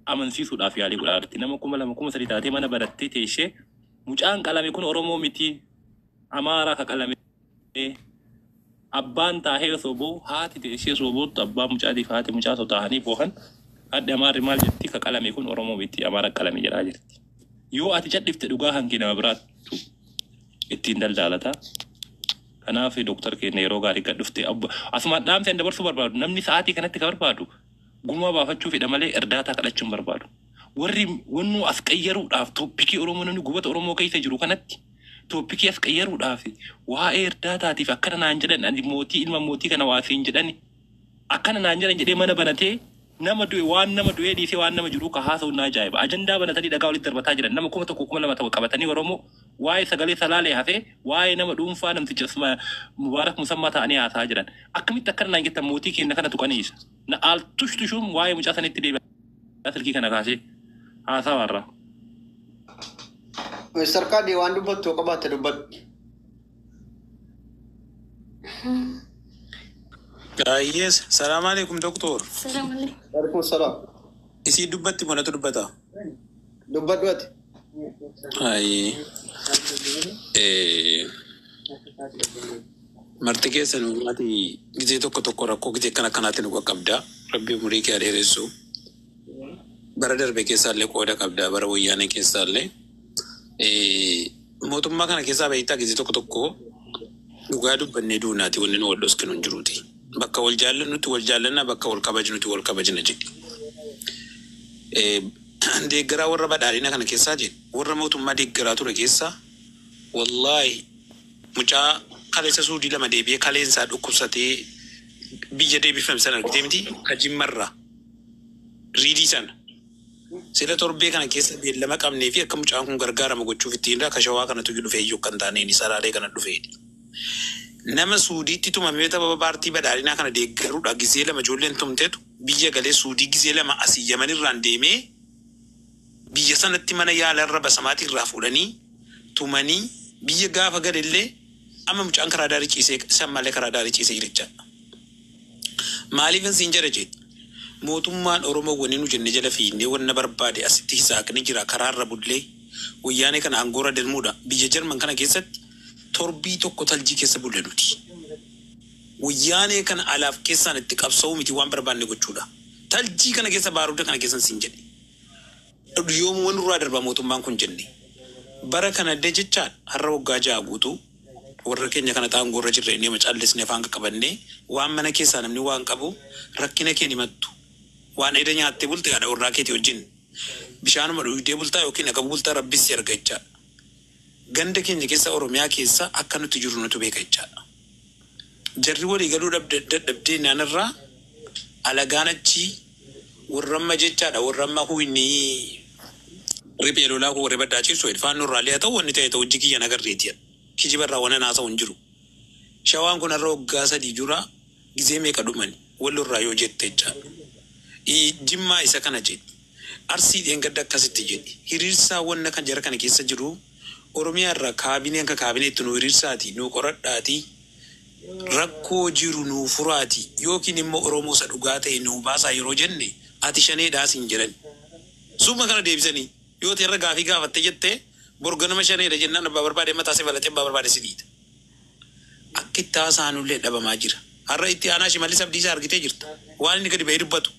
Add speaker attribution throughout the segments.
Speaker 1: Amansiisuudhaaf yaalii godhaa jirti. Nama 2000 3000 taatee mana barattee teessee mucaan qalame kun Oromoo miti, Amaaraa ka qalame. Abbaan taahee osoo boo'u, haati teessee osoo boottu, abbaan mucaatiif haati mucaa osoo taahanii boohan, hadhi Amaarri maal jetti? Ka qalame kun Oromoo miti, Amaara qalame jedhaa jirti. Yoo ati cadhifte dhugaa kan kee nama biraattu ittiin daldaalata. Kanaaf Doktar keenya, yeroo gaarii gad dhufte. Asumaan dhaamsa hin dabarsuu barbaadu. Namni sa'aatii kanatti ka barbaadu gumaa baafachuu fedha malee irdaataa kadhachuu hin barbaadu. Warri wannuu as qayyaruudhaaf topic Oromoo, namni gubata Oromoo keessa jiru kanatti topic as qayyaruudhaaf waa'ee irdaataatiif akkana naan jedhan, ani mootii ilma mootii kana waa siin jedhani, akkana naan jedhan jedhee mana banatee nama du'e, waan nama du'ee dhiisee waan nama jiru ka haasa'u na ajaa'iba. Ajandaa banatanii dhagaa walitti darbataa jiran. Nama 1000 2000 ta'u qabatanii Oromoo waa'ee sagalee Salaalee hafee waa'ee nama dhuunfaa namticha Mubaarak Musammaa ta'anii haasa'aa jiran. Akkamitti akkana naan jettan mootii keenya kana tuqaniisa? Na aaltush tushuun waa'ee mucaa sanitti deebi'a, silkii kana kaasee haasawa irraa.
Speaker 2: Mr. Kaadi, waan dubbattu yoo qabaatte dubbadhu.
Speaker 3: Yes, salaam alaikum, doktor.
Speaker 4: Salaam alaikum.
Speaker 2: Waalaikum salaam.
Speaker 3: Isii dubbatti moo natu dubbata?
Speaker 2: Dubbadhu ati.
Speaker 3: Ayi. Marti keessan ati gizee tokko tokko rakkoo gizee akkana akkanaatti nu qaqqabda. Rabbi umurii kee dheeressu. Bara darbe keessaallee qooda qabda. Bara Wayyaanee keessaallee. Mootummaa kana keessaa beektaa, gizee tokko tokko dhugaa dubbannee duunaati, wanni nu wal dhoskinu hin jiruuti. Bakka wal jaallannutti wal jaallanna, bakka wal kabajnutti wal kabajna jedhi. Deeggaraa warra badhaadhina kana keessaa jedhi. Warra mootummaa deeggaraa ture keessaa, wallaahi, mucaa kaleessa suudii lama deebi'ee kaleensaa dhukkubsatee biyya deebifame sana argitee miti, ka Jimmarraa riidii sana. Sila torbee kana keessa beellama qabnee fi akka mucaan kun gargaarama gochuuf ittiin irraa ka Shawaa kanatu dhufee iyyuu kan taaneen Salaalee kana dhufee. Nama Suudiitti tumamee sababa paartii badhaadhinaa kana deeggaruudha gizee lama ijoolleen tumteetu biyya galee, Suudii gizee lama asii Yamanirraan deemee biyya sanatti mana yaalarra basamaatii irraa fuudhanii tumanii biyya gaafa galellee amma mucaan karaa daarii ciisee, isan malee karaa daarii ciisee jira jechaadha. Maaliifin siin jedha jedhe, mootummaan Oromoo wanni nu jenne jala fiinnee wanna barbaade asitti hisaaqni jira, karaarra bullee Wayyaanee kana aangoorra darmuudha. Biyya Jarman kana keessatti torbii tokko taljii keessa bulle nuti. Wayyaanee kana alaaf keessaan itti qabsa'uu miti, waan barbaanne gochuudha. Taljii kana keessa, baaruda kana keessan siin jedhe. Yoomuma nurraa darba mootummaan kun jenne. Bara kana de jechaan har'a waggaa 6 guutuu warra keenya kana aangoorra jirra inni callisnee afaan qaqqabannee waan mana keessaa namni waan qabu rakkina kee himattu. Waan eda nyaattee bulte haadha warraa keetii wajjin bishaanuma dhugdee bultaa yookiin akka bultaa rabbis si arga jechaadha. Ganda keenya keessa, Oromiyaa keessa akka nuti jirru nutu beeka jechaadha. Jarri walii galuu dadhabdee naanirraa alagaan achii warramma jechaadha, warramma huyni riphee lolaa kun warri baddaa ciibsu faannoo irraallee haa ta'u, wanni ta'e ta'u hojii kiyya nagarreeti. Kijiba irraa waan haasa'u hin jiru. Shawaan kun har'a waggaa 3 dura gizee meeqa dhumani Wallorraa yoo jette jechaadha. Jimmaa isa kana jedhi. Arsii dheengadda akkasitti jedhi. Hiriirsaa wanna kan jara kana keessa jiru Oromiyaa irraa kaabinee akka kaabineetti nu hiriirsaati, nu qoradhaati, rakkoo jiru nu furaati, yookiin immoo Oromoo isa dhugaa ta'e nu baasaa yeroo jenne ati shaneedhaa siin jedhan. Suma kana deebisanii yoo ta'e irra gaafii gaafatte jettee bor ganama shaneedha jennaan abbaa barbaade mataa si balaxee abbaa barbaade si dhiita. Akka itti haasa'anullee dhabamaa jira. Har'a itti aanaa Shimallis Abdiisaa argitee jirta. Waan inni gadi ba'ee dubbatu.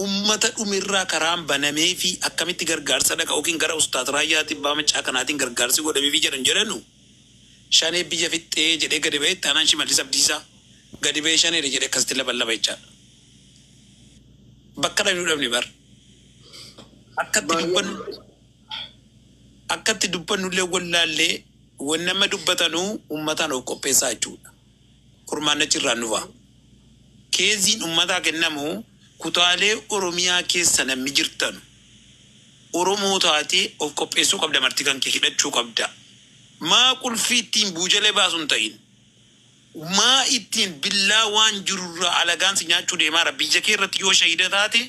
Speaker 3: Ummata dhumirraa karaan banamee fi akkamitti gargaarsa dhaqa yookiin gara Ustaaz Raayyaatti abbaa macaa kanaatiin gargaarsi godhamee fi jedhan jedhanu shanee biyya fixxee jedhee gadi ba'ee, itti aanaan Shimallis Abdiisaa gadi ba'ee shaneedha jedhee akkasitti laban laba jechaadha. Bakka dhabnu dhabne bar. Akkatti dubbannu, akkatti dubbannullee wallaallee, wanni amma dubbatanuu uummataan of qopheessaa jechuudha. Kurmaanni achirraan dhufa. Keeziin uummataa kennamu kutaalee Oromiyaa keessa namni jirtanu Oromoo taatee of qopheessuu qabda, marti kan kee hidhachuu qabda. Maa qulfii ittiin buujalee baasu hin ta'in. Maa ittiin billaa waan jirurraa alagaan si nyaachuu deemaara, biyya kee irratti yoo shahida taate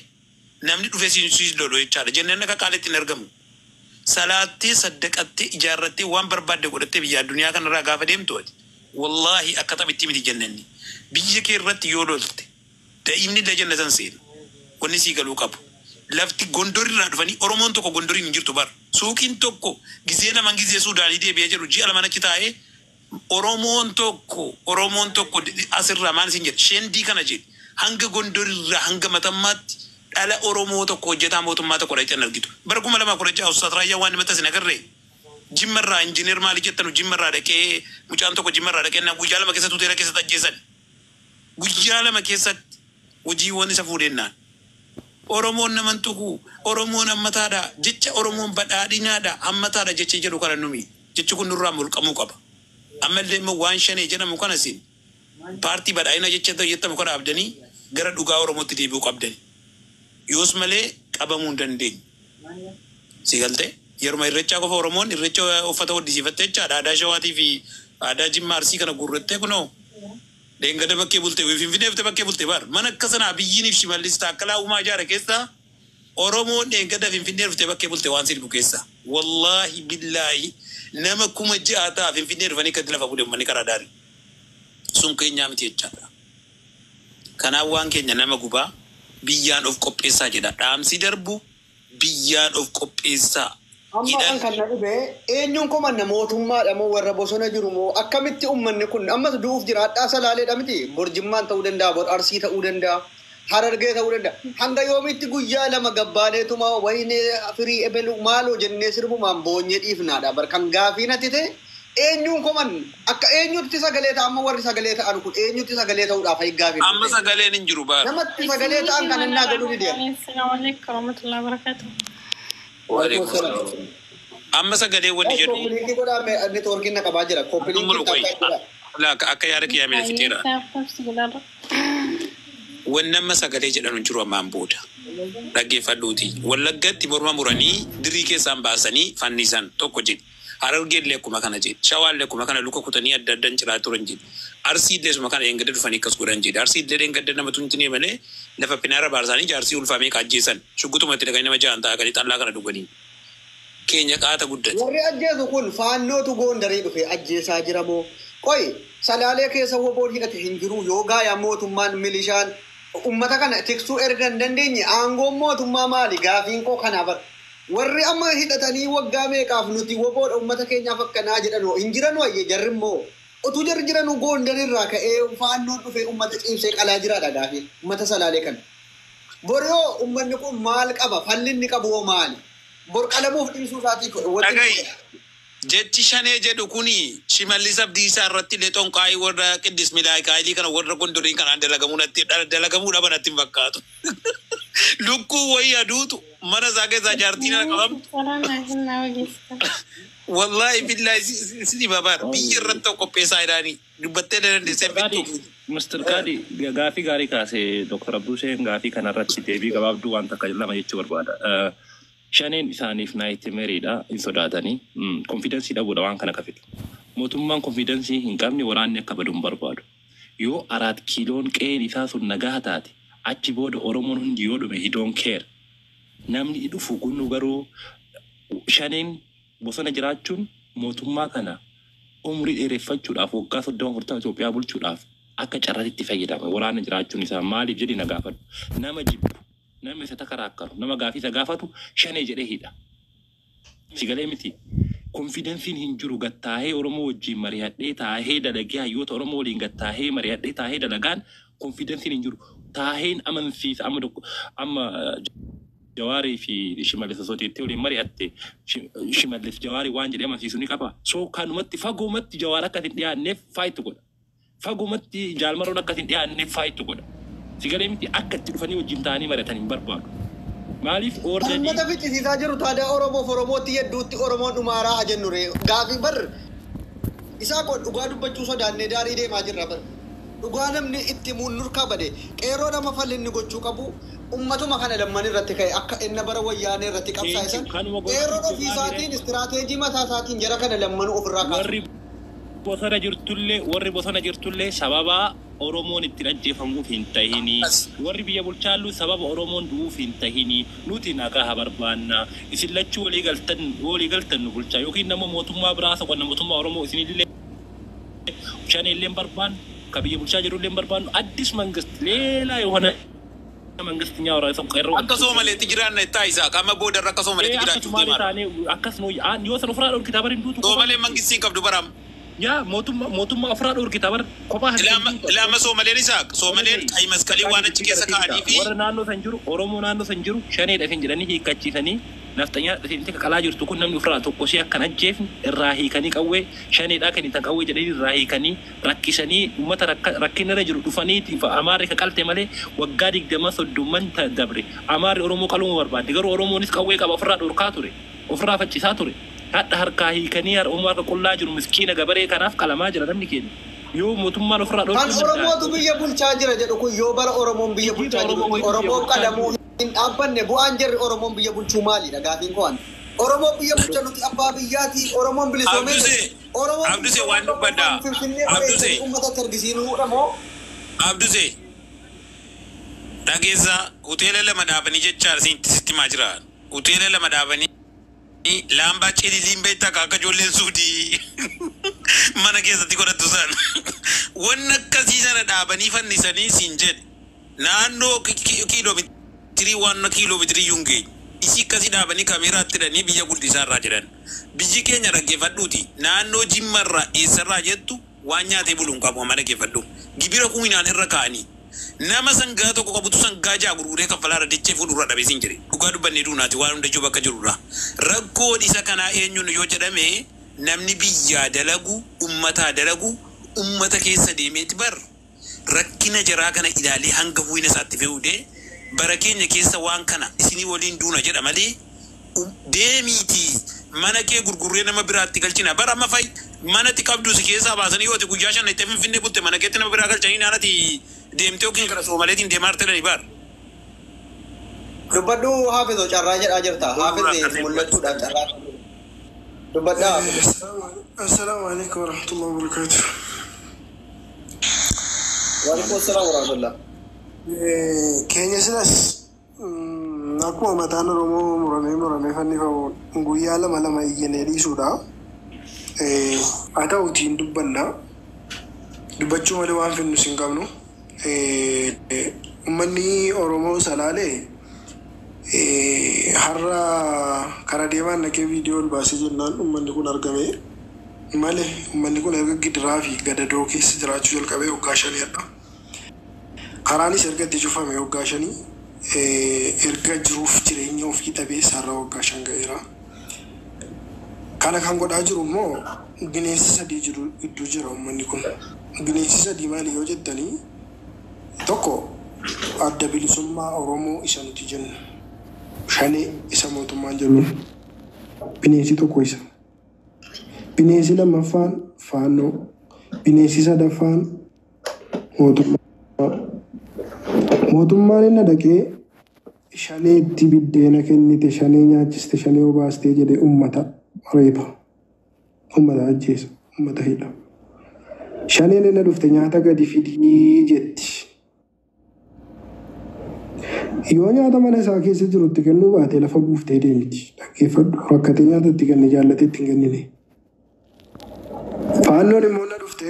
Speaker 3: namni dhufee si lolu jechaadha. Jennaan akka qaalitti hin argamu. Salaattee, saddaqattee, ijaarrattee, waan barbaadde godhattee biyya addunyaa kanarraa gaafa deemtu ati. Wallaahi, akka taphitti miti jennanni. Biyya kee irratti yoo lolte daa'imni illee jannatan seenu. Wanni sii galuu qabu. Lafti Gondorirraa dhufanii Oromoon tokko Gondoriin hin jirtu bar. Suuqiin tokko gizee lamaan gizee Suudaanii deebi'ee jedhu ji'a lamaan achi taa'ee Oromoon tokko asirraa maal isin jedhe, shendii kana jedhe, hanga Gondorirraa hanga Matammaatti dhala Oromoo tokko hojjetaa mootummaa tokko dhaqxan argitu. Bara 2016 Ustaas Raayyaa waan himata isin agarree. Jimmarraa injiiner maali jettanu, Jimmarraa dhaqee, mucaan tokko Jimmarraa dhaqee na guyyaa 2 keessatti hoteela keessatti ajjeesan. Guyyaa 2 keessatti hojiiwwan isa fuudhennaan. Oromoon naman tuqu, Oromoon hammataadha, jecha Oromoon badhaadhinaadha, hammataadha jecha jedhu kana numi. Jechi kun nurraa mulqamuu qaba. Ammallee immoo waan shanee jedhamu kana isin paartii badhaadhina jecha jettamu kana abdanii gara dhugaa Oromootti deebi'uu qabdani. Yoos malee qabamuu hin dandeenyu. Si galtee? Yeruma Irreechaa qofa Oromoon Irreecha uffata hodhisiifattee jechaadha. Aadaa Shawaatii fi aadaa Jimmaa, Arsii kana guurrattee kunoo deengada bakkee bulte, Finfinneefte bakkee bulte bar. Mana akka sanaa biyyiin fi Shimallis Taakkalaa Uumaa ijaare keessaa Oromoon deengada Finfinnee dhuftee bakkee bulte waan si dhibu keessa. Wallaahi billaahi, nama 6,000 ta'a Finfinnee dhufanii gadi lafa bule uummanni karaa daarii. Sun keenyaa miti jechaadha. Kanaaf waan keenya nama gubaa, biyyaan of qopheessaa jedha. Dhaamsi darbu, biyyaan of qopheessaa.
Speaker 2: Amma kan na dhube, eenyuun komanna? Mootummaadha moo warra bosona jiru moo akkamitti? Uummanni kun ammas du'uuf jira. Hadhaa Salaaleedha miti, bor Jimmaan ta'uu danda'a, bor Arsii ta'uu danda'a, Harargee ta'uu danda'a. Hanga yoomitti guyyaa 2 gabbaaneetuma wayinee firii ebelu maaloo jennee sirbumaan boonyee dhiifnaadha bar? Kan gaafii natti ta'e, eenyuun koman? Akka eenyutti sagalee ta'a? Amma warri sagalee ta'an kun eenyutti sagalee ta'uudhaaf gaafii?
Speaker 3: Amma sagaleen hin jiru baara.
Speaker 2: Namatti sagalee ta'an kan innaa galuu ni deema.
Speaker 4: Assalamu alaikum warahmatullahi wabarakatuh.
Speaker 3: Amma sagalee wanni jedhu.
Speaker 2: Copy link godhaa, networkiin na qabaa jira. Copy link
Speaker 3: Xumuru qoyi. Laaka akka yaada kiyyaa miila fixeera. Wanni amma sagalee jedhan hin jiru ammaan booda. Dhaggeeffadhuuti. Wallaggatti morma muranii dirii keessaan baasanii fannisan tokko jedhi. Harargeellee akkuma kana jedhi. Shawaallee akkuma kana luka kutanii adda addaan ciraa turan jedhi. Arsiillee suma kana dheengadda dhufanii akkas godhan jedhi. Arsiillee dheengadda nama tuntinee malee lafa pinaara baarsaanii jaarsii ulfaamee kaajjeessan. Shuggutumatti dhaqanii nama ja'an ta'a gadi xallaa kana dhuganii. Keenya qaata guddate.
Speaker 2: Warri ajjeesu kun Faannootu Goondarii dhufe ajjeesaa jira moo? Qoy, Salaalee keessa woboon hidhate hin jiru yoo gaayaa, mootummaan milishaan ummata kana tiksuu erga hin dandeenye, aangoon mootummaa maali? Gaafiin koo kanaa bar. Warri amma hidhatanii waggaa meeqaaf nuti woboodha, ummata keenyaaf akkanaa jedhan hin jiran wayye. Jarri immoo utuu jarri jiranuu Goondarirraa ka'ee Faannoon dhufee ummata ciibsee qalaa jiraadha gaafiin ummata Salaalee kana. Boroo ummanni kun maal qaba? Falli inni qabu hoo maali? Bor qalamuuf dhiisuu isaatiif wanti
Speaker 3: Dhagayi. Jechi shanee jedhu kuni Shimallis Abdiisaa irratti illee xonqaayii warra Qiddis Milaayikaayilii kana warra Gondoriin kanaan dalagamuu dhaba natti hin fakkaatu. Lukkuu wayii aduutu mana isaa keessaa jaartiin ana qabamtu. Wallaahi billaahi, si dhiba bara biyya irratti ta'u qopheessaa jedhaanii dubbattee dandeessee bittu.
Speaker 1: Mr. Kaadi, gaafii gaarii kaase Dr. Abduseen. Gaafii kanarratti deebii gabaabduu waan takka lama jechuu barbaada. Shaneen isaaniif nightmareiidha, hin sodaatanii, confidence dhabuudha waan kana kafitu. Mootummaan confidence hin qabne waraanni akka badu hin barbaadu. Yoo Araat Kiiloon qe'een isaa sun nagaa taate, achi booda Oromoon hundi yoo dhume he don't care. Namni dhufu kun garuu, shaneen bosona jiraachuun mootummaa kana umurii dheereffachuudhaaf, waggaa 30 40 Itoophiyaa bulchuudhaaf akka carraatti itti fayyadama. Waraana jiraachuun isaa maaliif jedhi na gaafadhu. Nama jibbu, nama isa takaraakkaru, nama gaafii isa gaafatu shanee jedhee hidha. Sigalee miti. Confidenceiin hin jiru. Gattaahee Oromoo wajjin mari'adhee taahee dalagee, hayyoota Oromoo waliin gattaahee mari'adhee taahee dalagaan, confidenceiin hin jiru. Taaheen amansiisa amma tokko amma Jawaarii fi Shimallis osoo teettee waliin mari'atte, Shimallis Jawaarii waan jedhee amansiisu ni qaba. So kanumatti fagoomatti Jawaar akka hin dhiyaanneef fight godha. Fagoomatti Jaalmaroon akka hin dhiyaanneef fight godha. Sigalee miti, akka itti dhufanii wajjin ta'anii mari'atan hin barbaadu. Maaliif already
Speaker 2: Uummata ficcisiisaa jiru taadaa Oromoof Oromootti hedduutti Oromoon dhumaaraa haa jennu ree. Gaafii bar isaa koo, dhugaa dubbachuu sodaannee daarii deemaa jirra bar. Dhugaa namni itti himuun nurkaa bade. Qeerroo nama falli gochuu qabu ummatuma kana lamman irratti ka'e akka inni bara Wayyaanee irratti qabsaa'e san
Speaker 1: Kanuma
Speaker 2: qeerroon ofii isaatiin istiraateejii mataa isaatiin jara kana lammanuu ofirraa kaasu.
Speaker 1: Warri bosona jirtullee sababa Oromoon ittiin ajjeefamuuf hin tahini. Warri biyya bulchaallu sababa Oromoon du'uuf hin tahini. Nuti nagaa haa barbaanna. Isin lachuu walii galtan nu bulchaa yookiin nama mootummaa biraa soqonna, mootummaa Oromoo isinillee shaneellee hin barbaannu, ka biyya bulchaa jirullee hin barbaannu. አዲስ መንግስት ሌላ የሆነ
Speaker 3: Akka Soomaleetti jiraanna itti isaa qaama boodarra akka Soomaleetti jiraachuuf deemaa.
Speaker 1: Akkas yoo san ofirraa dhorkitaa bara hin duutu.
Speaker 3: Soomaleen mangistiin qabdu baram.
Speaker 1: Yaa mootummaa ofirraa dhorkitaa bara kophaa.
Speaker 3: Ilaama Soomaleen isaa Soomaleen qayi masqalii waan achi keessa kaa'anii fi.
Speaker 1: Warra naannoo san jiru Oromoo naannoo san jiru shaneedha kan jedhanii hiikkachiisanii nafxanyaa dhufeetti qalaa jirtu kun namni ofirraa tokko si akkan ajjeefne irraa hiikanii qawwee shaneedhaa kan ittiin qawwee jedhanii irraa hiikanii rakkisanii uummata rakkina irra jiru dhufanii Amaarri ka qalte malee waggaa 20 30 dabre Amaarri Oromoo qaluu barbaadde garuu Oromoonis qawwee qaba ofirraa dhorkaa ture ofirraa faccisaa ture hadha harkaa hiikanii Oromoo harka qullaa jiru miskiina gabaree kanaaf qalamaa jira namni keenya. Yoo mootummaan ofirraa dhorkuu
Speaker 2: Kan Oromootu biyya bulchaa jira jedhu kun yoo bara Oromoon biyya bulchaa jiru Oromoon qalamuu hin dhaabbanne bu'aan jarri Oromoon biyya bulchuu maalidha gaafiin ko'an. Oromoon biyya bulcha nuti abbaa biyyaati Oromoon bilisoomee Oromoon
Speaker 3: Abdusee waan dubbaddaa.
Speaker 2: Finfinnee
Speaker 3: Abdusee.
Speaker 2: uummata targisiinuudha moo?
Speaker 3: Abdusee dhageessaa hoteela lama dhaabanii jechaa sitti himaa jira. Hoteela lama dhaabanii laambaa cililiin beektaa akka ijoolleen suudii mana keessatti godhattu sana. Wanni akkasii sana dhaabanii fannisanii siin jedhe naannoo kiiloomeetirii waan kiiloomeetirii yuun geenye. Isii akkasii dhaabanii kaameeraatti hidhanii biyya guddisaa irraa jedhan. Biyyi keenya dhaggeeffadhuuti naannoo jimmarraa eessarraa jettu waan nyaatee buluun qabu amma dhaggeeffadhu. Gibira kuminaan irra kaa'anii nama sangaa tokko qabutu sangaa ja'a gurguree kaffalaarra dachee fuuldura dhabee siin jedhe. Dhugaa dubbannee duunaati waan hunda ijoo bakka jirurra. Rakkoon isa kanaa eenyuun yoo jedhame namni biyyaa dalagu ummataa dalagu ummata keessa deemeeti bar. Rakkina jaraa kana ilaalee hanga huina isaatti fe'uudee bara keenya keessa waan kana isinii waliin duuna jedha malee deemiitii mana kee gurgurree nama biraatti galchina bara amma fa'i manatti qabdu si keessaa baasanii yoo ta'e guyyaa shan itti finfinnee butte mana keetti nama biraa galchanii naannati deemtee yookiin gara Soomaleetiin deemaa jirtanii bar.
Speaker 2: Dubbadhu Haafizoo carraa jedhaa jirta. Haafiz mul'achuudhaaf carraa. Dubbadhaa Haafiz.
Speaker 5: Assalaamu alaikum warahmatullahi wabarakatuh.
Speaker 2: Waalaikum salaam warahmatullah.
Speaker 5: Keenya silas akkuma mataan Oromoo muramee muramee fannifamu guyyaa lama lama iyyanee dhiisuudha. Haa ta'uutiin dubbanna. Dubbachuu malee waan fidnus hin qabnu. Uummanni Oromoo Salaalee har'a karaa deemaan dhaqee viidiyoo ol baasee jennaan uummanni kun argame malee uummanni kun erga gidiraa fi gadadoo keessa jiraachuu jalqabee waggaa shaniidha. Karaanis erga itti cufame waggaa shanii erga jiruuf jireenya ofii dhabee sarara waggaa shan ga'eera. Kana kan godhaa jiru immoo bineensi sadii jiru gidduu jira uummanni kun. Bineensi sadii maali yoo jettanii tokko adda bilisummaa Oromoo isa nuti jennu. Shanee isa mootummaan jedhuun bineensi tokko isa. Bineensi lammaffaan faannoo. Bineensi sadaffaan mootummaa. Mootummaan inni dhaqee shanee itti biddeena kennite, shanee nyaachiste, shanee obaastee jedhee uummata reeba. Uummata ajjeesa, uummata hidha. Shaneen inni dhufte nyaata gadi fidii jetti. Yoo nyaata mana isaa keessa jiru itti kennuu baate lafa buuftee deemti. Dhaggeeffadhu rakkatee nyaata itti kenne jaallatee itti hin kennine. Faannoon immoo na dhufte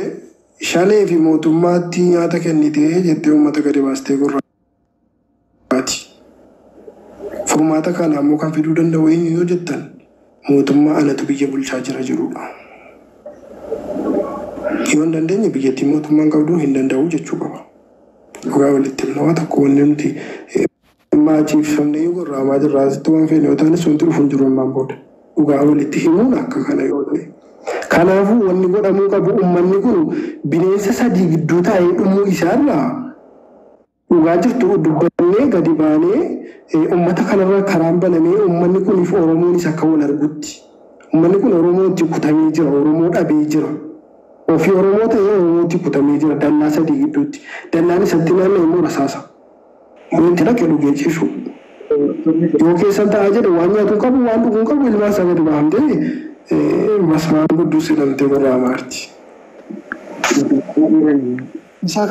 Speaker 5: shanee fi mootummaatti nyaata kennitee jettee uummata gadi baastee gurraati. Furmaata kana ammoo kan fiduu danda'u eenyu yoo jettan mootummaa anatu biyya bulchaa jira jedhudha. Yoo hin dandeenye biyyattii mootummaan qabdu hin danda'u jechuu qaba. Dhugaa walitti himna tokko wanni nuti maachiifamnee yoo gorraamaa jirra asitti waan feene yoo taanes wanti dhufu hin jiru ammaan booda. Dhugaa walitti himuun akka kana yoo ta'e. Kanaafuu wanni godhamuu qabu uummanni kun bineensa sadii gidduu taa'ee dhumuu isaarraa dhugaa jirtu dubbannee gadi baanee uummata kanarra karaan banamee uummanni kuniif Oromoonis akka wal argutti. Uummanni kun Oromootti kutamee jira, Oromoo dhabee jira. Ofii Oromoo ta'ee Oromootti kutamee jira dallaa sadii gidduutti. Dallaan isatti naanna'e immoo rasaasa. Wanti dhaqee dhugee ciisu. Yoo keessan taa'aa jedhe waan nyaatu qabu waan dhuguu qabu ilmaan isaa gadi bahamtee masmaan gudduu sidhamtee gorraa maarti. Isaa